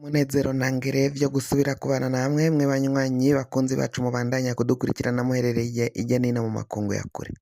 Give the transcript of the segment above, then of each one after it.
Munezero ntangere vyo gusubira kubana namwe mwe banywanyi bakunzi bacu mubandanya kudukurikirana muherereye irya nino mu makungu ya kure.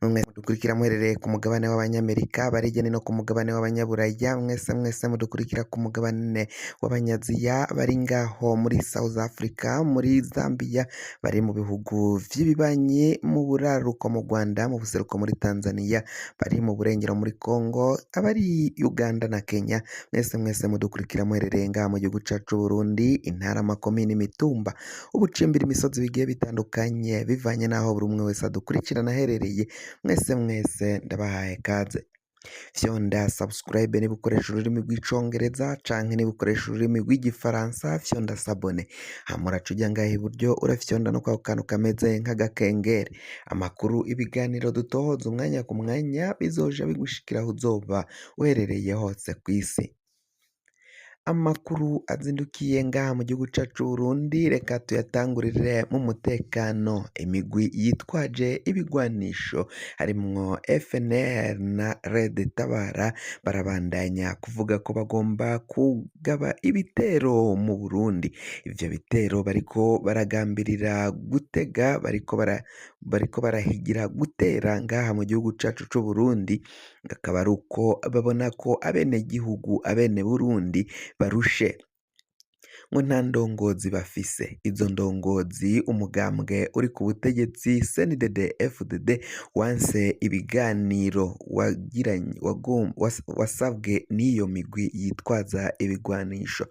Mwe mudukurikira muherereye ku mugabane w'Abanyamerika, bari hirya no ku mugabane w'Abanyaburaya, mwese mwese mudukurikira ku mugabane w'Abanyaziya, bari ngaho muri South Africa, muri Zambia, bari mu bihugu vy'ibibanyi, mu buraruko mu Rwanda, mu buseruko muri Tanzania, bari mu burengero muri Congo, abari Uganda na Kenya, mwese mwese mudukurikira muherereye ngaha mu gihugu cacu c'Uburundi, intara, amakomine, imitumba, ubucimbira, imisozi bigiye bitandukanye, bivanye n'aho buri umwe wese adukurikirana aherereye, mwese mwese ndabahaye kaze. Fyonda subscribe niba ukoresha ururimi rw'Icongereza canke niba ukoresha ururimi rw'Igifaransa, fyonda s'abonner. Hama uraca uja ngaha iburyo, urafyonda no kwako kantu kameze nk'agakengeri. Amakuru, ibiganiro dutohoza umwanya ku mwanya bizoja bigushikira aho uzoba uherereye hose kw'isi. Amakuru azindukiye ngaha mu gihugu cacu c'Uburundi, reka tuyatangurire mu mutekano. Imigwi yitwaje ibigwanisho harimwo FNL na Red Tabara barabandanya kuvuga ko bagomba kugaba ibitero mu Burundi. Ivyo bitero bariko baragambirira gutega, bariko barahigira gutera ngaha mu gihugu cacu c'Uburundi, akaba ari uko babona ko abenegihugu, abene Burundi barushe, ngo nta ndongozi bafise. Izo ndongozi, umugambwe uri ku butegetsi CNDD FDD wanse ibiganiro wagiranye, wasabwe n'iyo migwi yitwaza ibigwanisho.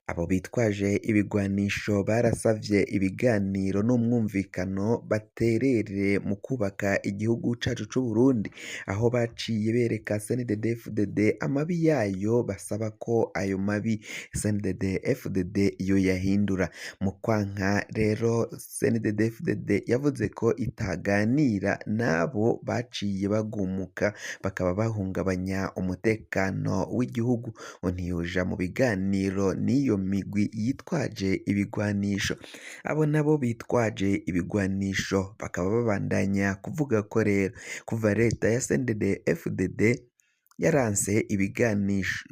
Abo bitwaje ibigwanisho barasavye ibiganiro n'umwumvikano baterere mu kubaka igihugu cacu c'Uburundi, aho baciye bereka CNDD-FDD amabi yayo, basaba ko ayo mabi CNDD-FDD yoyahindura. Mu kwanka rero, CNDD-FDD yavuze ko itaganira n'abo baciye bagumuka bakaba bahungabanya umutekano w'igihugu, ngo ntiyoja mu biganiro n'iyo migwi yitwaje ibigwanisho. Abo nabo bitwaje ibigwanisho bakaba babandanya kuvuga ko rero kuva leta ya CNDD FDD yaranse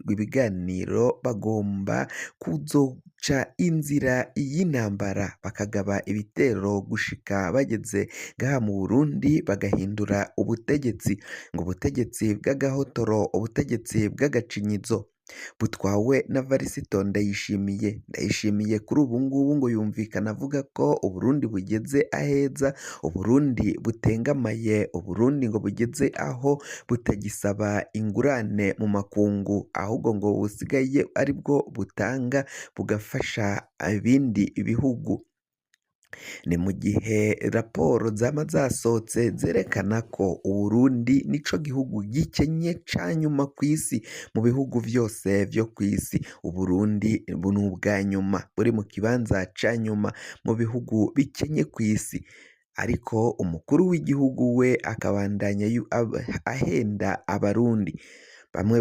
ibiganiro, bagomba kuzoca inzira y'intambara, bakagaba ibitero gushika bageze ngaha mu Burundi, bagahindura ubutegetsi, ngo ubutegetsi bw'agahotoro, ubutegetsi bw'agacinyizo butwawe na Varisito Ndayishimiye. Ndayishimiye kuri ubu ngubu ngo yumvikana avuga ko Uburundi bugeze aheza, Uburundi butengamaye, Uburundi ngo bugeze aho butagisaba ingurane mu makungu, ahubwo ngo busigaye aribwo butanga bugafasha ibindi bihugu. Ni mu gihe raporo zama zasohotse zerekana ko Uburundi nico gihugu gikenye ca nyuma kw'isi. Mu bihugu vyose vyo kw'isi, Uburundi ni ubwa nyuma, buri mu kibanza ca nyuma mu bihugu bikenye kw'isi, ariko umukuru w'igihugu we akabandanya ahenda Abarundi. Bamwe,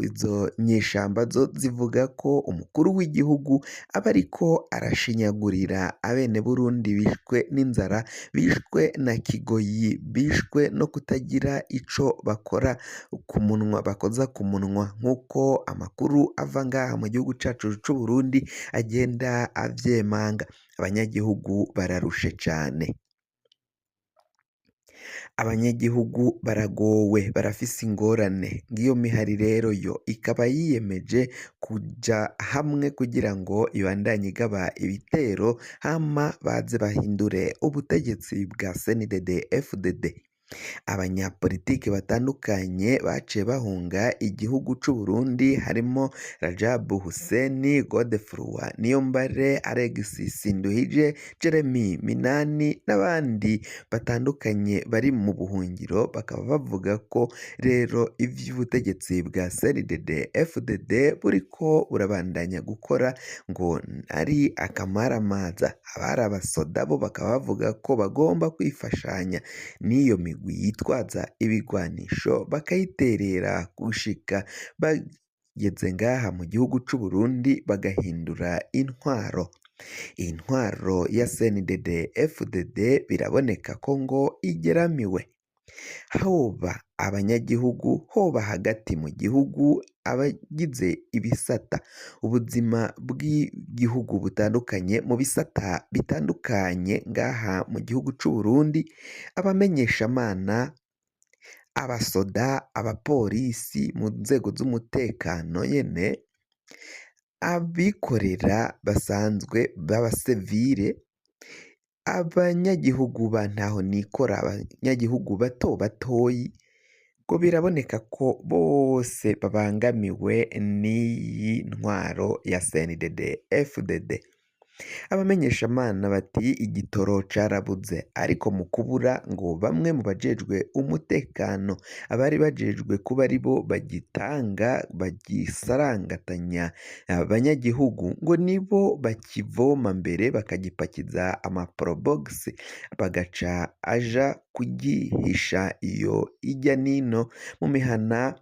izo nyeshamba zo zivuga ko umukuru w'igihugu aba ariko arashinyagurira abene Burundi bishwe n'inzara, bishwe na kigoyi, bishwe no kutagira ico bakora ku munwa, bakoza ku munwa, nk'uko amakuru ava ngaha mu gihugu cacu c'Uburundi agenda avyemanga. Abanyagihugu bararushe cane. Abanyagihugu baragowe, barafise ingorane. Ngiyo mihari rero yo ikaba yiyemeje kuja hamwe kugira ngo ibandanye igaba ibitero, hama baze bahindure ubutegetsi bwa CNDD FDD. Abanyapolitiki batandukanye baciye bahunga igihugu c'Uburundi harimo Rajab Hussein, Godefroid Niyombare, Alexis Sinduhije, Jeremy Minani n'abandi batandukanye bari mu buhungiro, bakaba bavuga ko rero ivy'ubutegetsi bwa CNDD FDD buriko burabandanya gukora ngo ari akamaramaza. Abari abasoda bo bakaba bavuga ko bagomba kwifashanya n'iyo migwi yitwaza ibigwanisho, bakayiterera gushika bageze ngaha mu gihugu c'Uburundi bagahindura intwaro. Intwaro ya CNDD FDD biraboneka ko ngo igeramiwe. Hoba abanyagihugu, hoba hagati mu gihugu, abagize ibisata, ubuzima bw'igihugu butandukanye mu bisata bitandukanye ngaha mu gihugu c'Uburundi, abamenyeshamana, abasoda, abapolisi mu nzego z'umutekano nyene, abikorera basanzwe b'abasivile, abanyagihugu ba ntahonikora, abanyagihugu bato batoyi, ngo biraboneka ko bose babangamiwe n'iyi ntwaro ya CNDD FDD. Abamenyeshamana bati igitoro carabuze, ariko mu kubura ngo bamwe mu bajejwe umutekano abari bajejwe kuba aribo bagitanga bagisarangatanya abanyagihugu ngo nibo bakivoma mbere bakagipakiza ama probox bagaca aja kugihisha iyo ijya nino mu mihana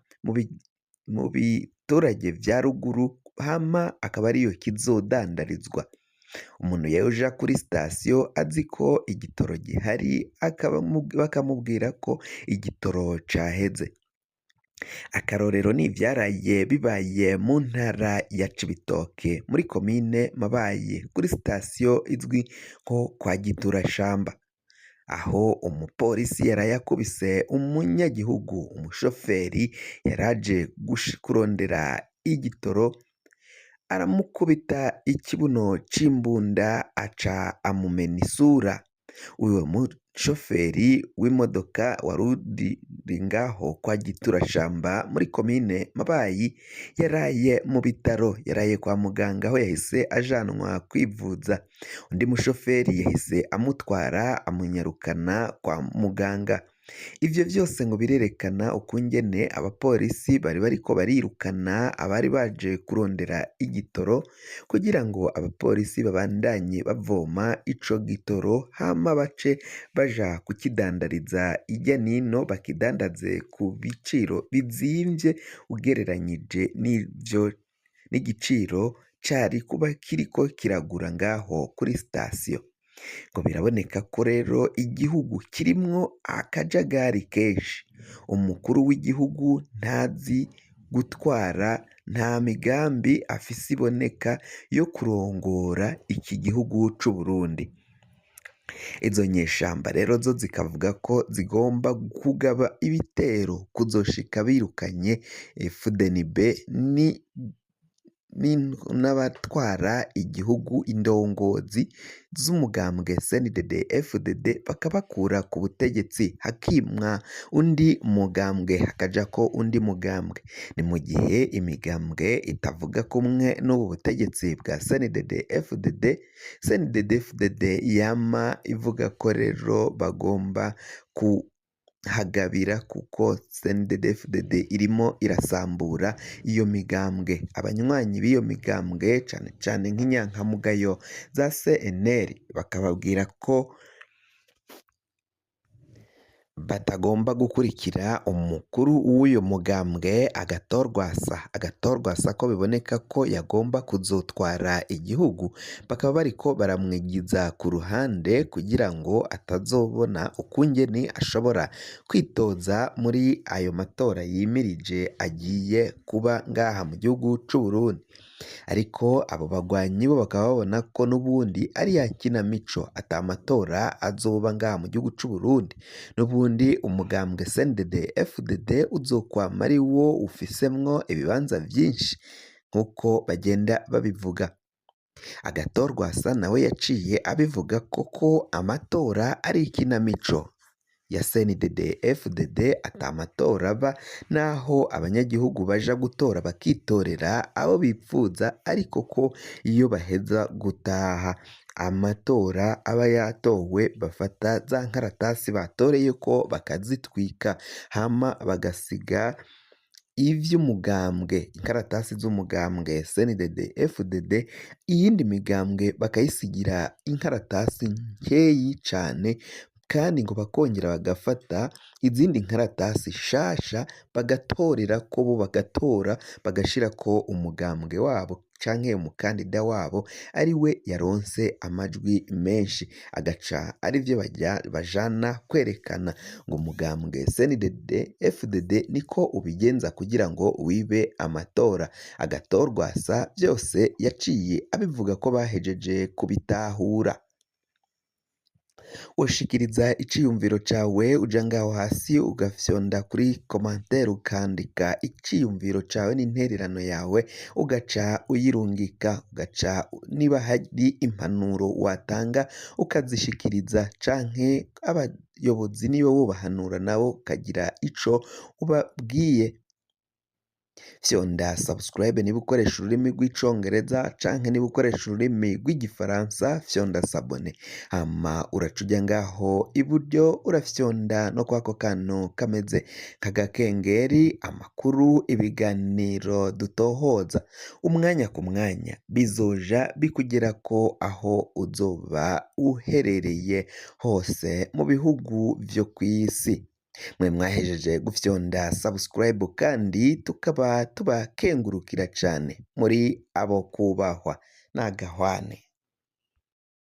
mu biturage vya ruguru hama akaba ariyo kizodandarizwa. Umuntu yoja kuri sitasiyo azi ko igitoro gihari bakamubwira ko igitoro caheze. Akarorero ni ivyaraye bibaye mu ntara ya Cibitoke muri komine Mabayi kuri sitasiyo izwi nko kwa Giturashamba, aho umupolisi yaraye akubise umunyagihugu umushoferi yaraje kurondera igitoro aramukubita ikibuno c'imbunda aca amumena isura. Uwo mushoferi w'imodoka wari uri ngaho kwa Giturashamba muri komine Mabayi yaraye mu bitaro, yaraye kwa muganga aho yahise ajanwa kwivuza. Undi mushoferi yahise amutwara amunyarukana kwa muganga. Ivyo vyose ngo birerekana ukungene abapolisi bari bariko barirukana abari baje kurondera igitoro kugira ngo abapolisi babandanye bavoma ico gitoro hama bace baja kukidandariza irya nino bakidandaze ku biciro bizimvye ugereranyije n'ivyo n'igiciro cari kuba kiriko kiragura ngaho kuri sitasiyo. Ngo biraboneka ko rero igihugu kirimwo akajagari kenshi, umukuru w'igihugu ntazi gutwara, nta migambi afise iboneka yo kurongora iki gihugu c'Uburundi. Izo nyeshamba rero zo zikavuga ko zigomba kugaba ibitero kuzoshika birukanye FDNB ni n'abatwara igihugu indongozi z'umugambwe CNDD FDD bakabakura ku butegetsi hakimwa undi mugambwe hakajako undi mugambwe. Ni mu gihe imigambwe itavuga kumwe n'ubu butegetsi bwa CNDD FDD, CNDD FDD yama ivuga ko rero bagomba kuhagabira kuko CNDD-FDD irimo irasambura iyo migambwe. Abanywanyi b'iyo migambwe cane cane nk'inyankamugayo za CNL bakababwira ko batagomba gukurikira umukuru w'uyu mugambwe Agathon-Rwasa. Agathon-Rwasa ko biboneka ko yagomba kuzotwara igihugu, bakaba bariko baramwigiza ku ruhande kugira ngo atazobona ukungene ashobora kwitoza muri ayo matora yimirije agiye kuba ngaha mu gihugu c'Uburundi. Ariko abo bagwanyi bo bakaba babona ko n'ubundi ari ya kinamico ata matora azoba ngaha mu gihugu c'Uburundi, n'ubundi umugambwe CNDD FDD uzokwama ari wo ufisemwo ibibanza vyinshi nk'uko bagenda babivuga. Agathon-Rwasa nawe yaciye abivuga ko amatora ari ikinamico ya CNDD FDD ata matora aba naho abanyagihugu baja gutora bakitorera abo bipfuza, ariko ko iyo baheza gutaha amatora aba yatowe bafata za nkaratasi batoreyeko bakazitwika hama bagasiga ivy'umugambwe, inkaratasi z'umugambwe CNDD FDD, iyindi migambwe bakayisigira inkaratasi nkeyi cane, kandi ngo bakongera bagafata izindi nkaratasi shasha bagatorerako bo bagatora bagashirako umugambwe wabo. canke umukandida wabo ari we yaronse amajwi menshi, agaca arivyo bajana kwerekana ngo umugambwe CNDD FDD niko ubigenza kugira ngo wibe amatora. Agatorwasa vyose yaciye abivuga ko bahejeje kubitahura. Woshikiriza iciyumviro cawe uja ngaho hasi ugafyonda kuri commentaire, ukandika iciyumviro cawe n'intererano yawe, ugaca uyirungika, ugaca niba hari impanuro watanga ukazishikiriza, canke abayobozi niba wobahanura nabo ukagira ico ubabwiye. Fyonda subscribe niba ukoresha ururimi rw'icongereza, canke niba ukoresha ururimi rw'igifaransa fyonda s'abonner, hama uraca uja ngaho iburyo urafyonda no kwako kantu kameze nk'agakengeri. Amakuru, ibiganiro dutohoza umwanya ku mwanya bizoja bikugerako aho uzoba uherereye hose mu bihugu vyo kw'isi. Mwe mwahejeje gufyonda subscribe kandi tukaba tubakengurukira cane, muri abo kubahwa n'agahwane.